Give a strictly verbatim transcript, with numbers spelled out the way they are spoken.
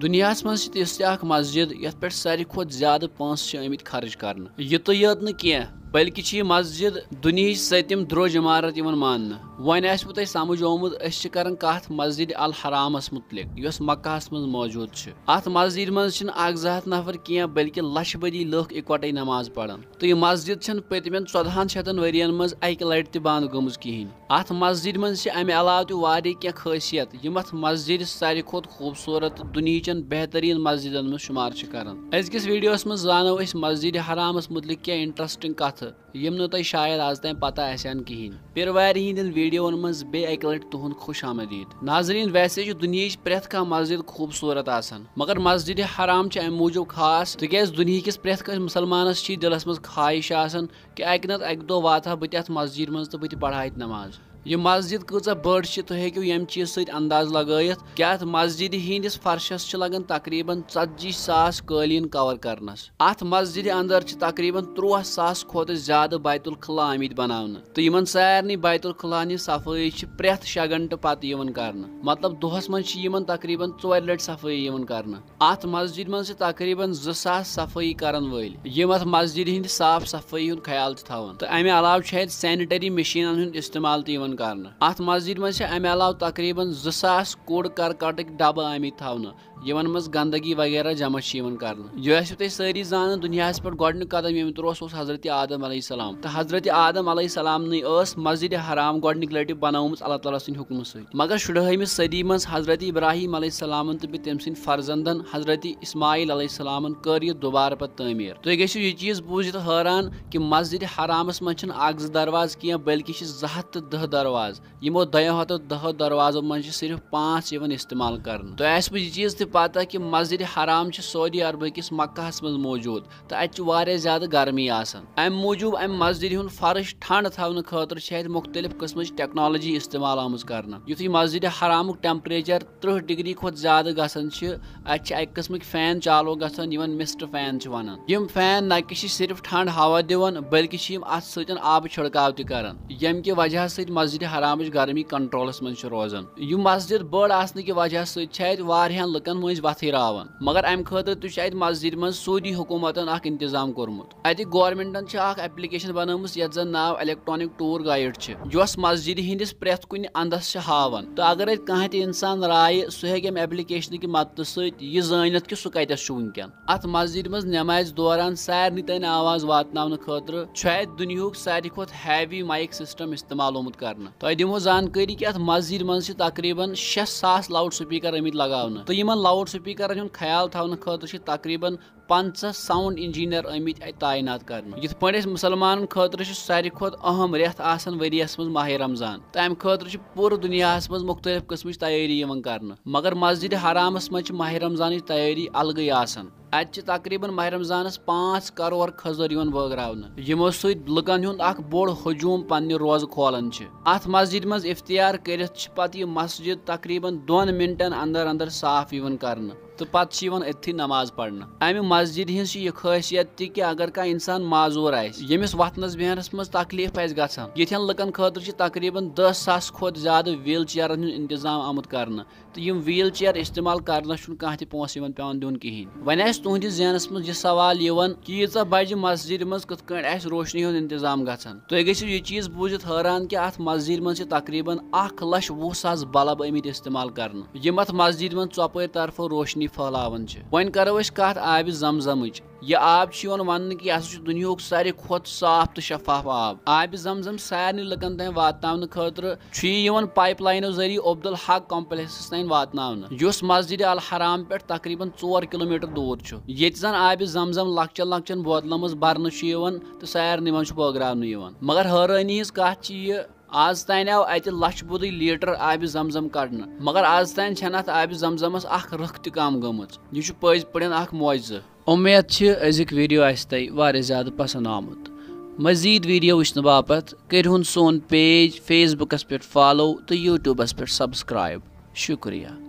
دُنیاہَس منٛز چھِ تِژھ تہِ اکھ مسجد یَتھ پٮ۪ٹھ ساروی کھۄتہٕ زیادٕ پونٛسہٕ چھِ آمٕتۍ خرٕچ کرنہٕ۔ یہِ تہٕ یٲژ نہٕ کینٛہہ، بلکہِ چھِ یہِ مسجد دُنیہٕچ سٔتِم درٛوج عمارت یِوان ماننہٕ۔ وۄنۍ آسِوٕ تۄہہِ سمجھ آمُت، أسۍ چھِ کران کتھ مسجد الحرامس متعلق، یۄس مکہس منٛز موجود چھِ۔ اتھ مسجدِ منٛز چھِنہٕ اکھ زٕ ہتھ نفر کینٛہہ، بلکہِ لچھ بٔدی لُکھ اِکوٹے نماز پران۔ تہٕ یہِ مسجد چھَنہٕ پٔتمٮ۪ن ژۄدہَن شیٚتَن ؤرین منٛز اکہِ لٹہِ تہِ بند گٔمٕژ کِہیٖنۍ۔ اتھ مسجدِ منٛز چھِ امہِ علاوٕ تہِ واریاہ کینٛہہ خٲصیت، یِم اتھ مسجدِ ساروی کھۄتہٕ خوٗبصوٗرت تہٕ دُنیہٕچن بہتریٖن مسجدن منٛز شُمار چھِ کران۔ أزکِس ویڈیوس منٛز زانو أسۍ مسجدِ حرامس متعلق کینٛہہ interesting کتھٕ، یِم نہٕ تۄہہِ شاید از تام پتہ آسن کِہیٖنۍ۔ پیٖروارِ ہِنٛدٮ۪ن ویڈیوَن منٛز بیٚیہِ اَکہِ لَٹہِ تُہُنٛد خوش آمدید۔ ناظریٖن، ویسے چھِ دُنیہٕچ پرٛٮ۪تھ کانٛہہ مسجد خوٗبصوٗرت آسان، مگر مسجدِ حرام چھِ اَمہِ موٗجوٗب خاص، تِکیٛازِ دُنیہکِس پرٛٮ۪تھ کٲنٛسہِ مُسلمانَس چھِ دِلَس منٛز خواہِش آسان کہِ اَکہِ نَتہٕ اَکہِ دۄہ واتہٕ ہا بہٕ تہِ اَتھ مسجدِ منٛز تہٕ بہٕ تہِ پَرٕ ہا اَتہِ نٮ۪ماز۔ یہِ مسجد کۭژاہ بٔڑ چھِ، تُہۍ ہیٚکِو ییٚمہِ چیٖزٕ سۭتۍ انداز لگٲیِتھ کہِ اَتھ مسجدِ ہِنٛدِس فرشَس چھِ لگان تقریباً ژتجی ساس قٲلیٖن cover کرنَس۔ اتھ مسجدِ اندر چھِ تقریباً ترٛوہ ساس کھۄتہٕ زیادٕ بیت الخلا آمٕتۍ بناونہٕ، تہٕ یِمن سارنٕے بیت الخلاہن ہٕنٛز صفٲیی چھِ پرٛٮ۪تھ شےٚ گھنٹہٕ پتہٕ یِوان کرنہٕ۔ مطلب، دۄہس منٛز چھِ یِمن تقریباً ژورِ لٹہِ صفٲیی یِوان کرنہٕ۔ اتھ مسجدِ منٛز چھِ تقریباً زٕ ساس صفٲیی کرن وٲلۍ، یِم اتھ مسجدِ ہٕنٛدِ صاف صفٲیی ہُنٛد خیال چھِ تھاوان، تہٕ امہِ علاوٕ چھُ اتہِ sanitary مِشیٖنن ہُنٛد استعمال تہِ یِوان کرنہٕ۔ اتھ مسجدِ منٛز چھِ امہِ علاوٕ تقریباً زٕ ساس کوڑ کرکٹٕکۍ ڈبہٕ آمٕتۍ تھاونہٕ، یِمن منٛز گندگی وغیرہ جمع چھِ یِوان کرنہٕ۔ یہِ ٲسِو تُہۍ سٲری زانان، دُنیاہس پٮ۪ٹھ گۄڈٕنیُک قدم ییٚمہِ ترٛوو، سُہ اوس حضرت آدم علیہ السلام۔ تہٕ حضرت آدم علیہ السلامنٕے ٲس مسجدِ حرام گۄڈٕنِکۍ لٹہِ بنٲومٕژ اللہ تعالیٰ سٕنٛدِ حُکمہٕ سۭتۍ۔ مگر شُرہٲمہِ صدی منٛز حضرت ابراہیم علیہ السلامن تہٕ بیٚیہِ تٔمۍ سٕنٛدۍ فرزندن حضرت اسماعیل علیہ السلامن کٔر یہِ دوبارٕ پتہٕ تعمیٖر۔ تُہۍ گٔژھِو یہِ چیٖز بوٗزِتھ حٲران کہِ مسجدِ حرامس منٛز چھِنہٕ اکھ زٕ دروازٕ کینٛہہ، بلکہِ چھِ زٕ ہتھ تہٕ دَہ دروازٕ۔ یِمو دۄیو ہتو دَہو دروازو منٛز چھِ صرف پانٛژھ یِوان استعمال کرنہٕ۔ تۄہہِ آسِوٕ یہِ چیٖز تہِ پتہ کہِ مسجدِ حرام چھِ سعودی عربہٕ کِس مکہس منٛز موجود تہٕ اتہِ چھِ واریاہ زیادٕ گرمی آسان۔ امہِ موٗجوٗب امہِ مسجدِ ہُنٛد فرش ٹھنڈ تھاونہٕ خٲطرٕ چھِ اتہِ مختلف قٕسمٕچ technology استعمال آمٕژ کرنہٕ۔ یُتھُے مسجدِ حرامُک temperature ترٕٛہ degree کھۄتہٕ زیادٕ گژھان چھِ، اتہِ چھِ اکہِ قٕسمٕکۍ fan چالو گژھان، یِمن mist fan چھِ ونان۔ یِم fan نہ کہِ چھِ صرف ٹھنڈ ہوا دِوان، بلکہِ چھِ یِم اتھ سۭتۍ آبہٕ چھڑکاو تہِ کران، ییٚمہِ کہِ وجہ سۭتۍ مسجدِ حرامٕچ گرمی controlس منٛز چھِ روزان۔ یِم مسجد بٔڑ آسنہٕ کہِ وجہ سۭتۍ چھِ اتہِ واریاہن لُکن مٔنٛزۍ وتھٕے راوان، مگر امہِ خٲطرٕ تہِ چھُ اتہِ مسجدِ منٛز سعودی حکوٗمتن اکھ انتظام کوٚرمُت۔ اتہِ governmentن چھِ اکھ application بنٲومٕژ یتھ زن ناو electronic tour guide چھِ، یۄس مسجدِ ہٕنٛدِس پرٛٮ۪تھ کُنہِ اندس چھِ ہاوان، تہٕ اگر اتہِ کانٛہہ تہِ انسان رایہِ، سُہ ہیٚکہِ امہِ applicationٕکہِ مدتہٕ سۭتۍ یہِ زٲنِتھ کہِ سُہ کتٮ۪س چھُ وُنکیٚن۔ اتھ مسجدِ منٛز نمازِ دوران سارنٕے تانۍ آواز واتناونہٕ خٲطرٕ چھُ اتہِ دُنیہُک ساروی کھۄتہٕ heavy mic system استعمال آمُت کرنہٕ۔ تۄہہِ دِمو زانکٲری کہِ اتھ مسجدِ منٛز چھِ تقریباً شےٚ ساس loud speaker آمٕتۍ لگاونہٕ، تہٕ یِمن loud speakerن ہُنٛد خیال تھاونہٕ خٲطرٕ چھِ تقریباً پنٛژاہ sound engineer آمٕتۍ اتہِ تعینات کرنہٕ۔ یِتھ پٲٹھۍ اسہِ مُسلمانن خٲطرٕ چھُ ساروی کھۄتہٕ اہم رٮ۪تھ آسان ؤریس منٛز ماہِ رمضان، تہٕ امہِ خٲطرٕ چھِ پوٗرٕ دُنیاہس منٛز مختلف قٕسمٕچ تیٲری یِوان کرنہٕ، مگر مسجدِ حرامس منٛز چھِ ماہِ رمضانٕچ تیٲری الگٕے آسان۔ اتہِ چھِ تقریباً ماہِ رمضانس پانٛژھ کرور کھٔزٕر یِوان بٲگراونہٕ، یِمو سۭتۍ لُکن ہُنٛد اکھ بوٚڑ ہجوم پننہِ روزٕ کھولان چھِ۔ اتھ مسجدِ منٛز افطیار کٔرِتھ چھِ پتہٕ یہِ مسجد تقریباً دۄن منٹن اندر اندر صاف یِوان کرنہٕ۔ تہٕ پتہٕ چھِ یِوان أتھی نماز پرنہٕ۔ امہِ مسجدِ ہٕنٛز چھِ یہِ خٲصیت تہِ کہِ اگر کانٛہہ انسان معذور آسہِ، ییٚمِس وۄتھنس بیہنس منٛز تکلیف آسہِ گژھان، یِتھٮ۪ن لُکن خٲطرٕ چھِ تقریباً دہ ساس کھۄتہٕ زیادٕ wheel chairن ہُنٛد انتظام آمُت کرنہٕ، تہٕ یِم wheel chair استعمال کرنس چھُنہٕ کانٛہہ تہِ پونٛسہٕ یِمن پٮ۪وان دیُن کِہینۍ۔ وۄنۍ آسہِ تُہنٛدِس ذہنس منٛز یہِ سوال یِوان کہِ ییٖژاہ بجہِ مسجدِ منٛز کِتھ کٲٹھۍ آسہِ روشنی ہُنٛد انتظام گژھان؟ تُہۍ گٔژھِو یہِ چیٖز بوٗزِتھ حٲران کہِ اتھ مسجدِ منٛز چھِ تقریباً اکھ لچھ وُہ ساس bulb آمٕتۍ استعمال کرنہٕ، یِم اتھ مسجدِ منٛز ژۄپٲرۍ طرفہٕ روشنی پھٔہلاوان چھِ۔ وۄنۍ کرو أسۍ کتھ آبِ زمزمٕچ۔ یہِ آب چھُ یِوان وننہٕ کہِ یہِ ہسا چھُ دُنیہُک ساروی کھۄتہٕ صاف تہٕ شفاف آب۔ آبِ زمزم سارنٕے لُکن تام واتناونہٕ خٲطرٕ چھُ یہِ یِوان pipe lineو ذٔریعہٕ عبدالحق complexس تام واتناونہٕ، یُس مسجدِ الحرام پٮ۪ٹھ تقریباً ژور کلومیٹر دوٗر چھُ۔ ییٚتہِ زن آبِ زمزم لۄکچن لۄکچن بوتلن منٛز برنہٕ چھُ یِوان تہٕ سارنٕے منٛز چھُ بٲگراونہٕ یِوان۔ مگر حٲرٲنی ہٕنٛز کتھ چھِ یہِ، از تام آو اتہِ لچھ بوٚدُے لیٹر آبِ زمزم کڑنہٕ، مگر از تام چھنہٕ اتھ آبِ زمزمس اکھ رٕکھ تہِ کم گٔمٕژ۔ یہِ چھُ پٔزۍ پٲٹھۍ اکھ معجزٕ۔ اُمید چھِ أزیُک ویڈیو آسہِ تۄہہِ واریاہ زیادٕ پسند آمُت۔ مزید ویڈیو وٕچھنہٕ باپتھ کٔرِہُن سون page Facebookس پٮ۪ٹھ follow تہٕ YouTubeس پٮ۪ٹھ subscribe۔ شُکریہ۔